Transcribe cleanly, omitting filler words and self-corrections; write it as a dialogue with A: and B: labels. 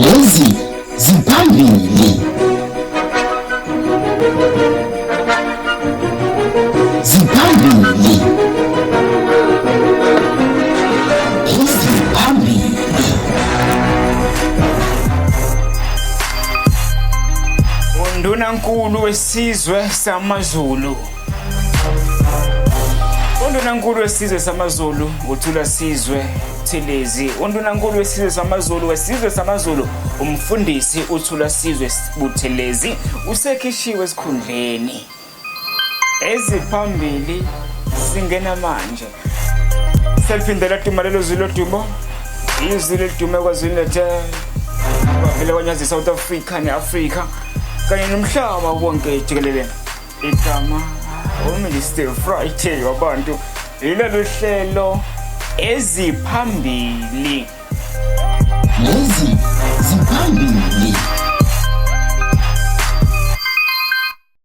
A: Lezi ziphambili. Ziphambili. Eziphambili.
B: Undunankulu wesizwe samaZulu. Undunankulu wesizwe samaZulu uThula Sizwe Buthelezi. Undunankulu wesizwe samaZulu wesizwe samaZulu umfundisi uThula Sizwe Buthelezi usekhishiwe esikhundleni. Eziphambili zingena manje. Seliphinde laduma lelo zwi lodumo. Izwi lelidume KwaZulu-Natal. Bavele kwanyazi South Africa ne-Afrika kanye nomhlaba wonke jikelele. Igama uMr Friday wabantu yilolu hlelo eziphambili.
A: Lezi ziphambili.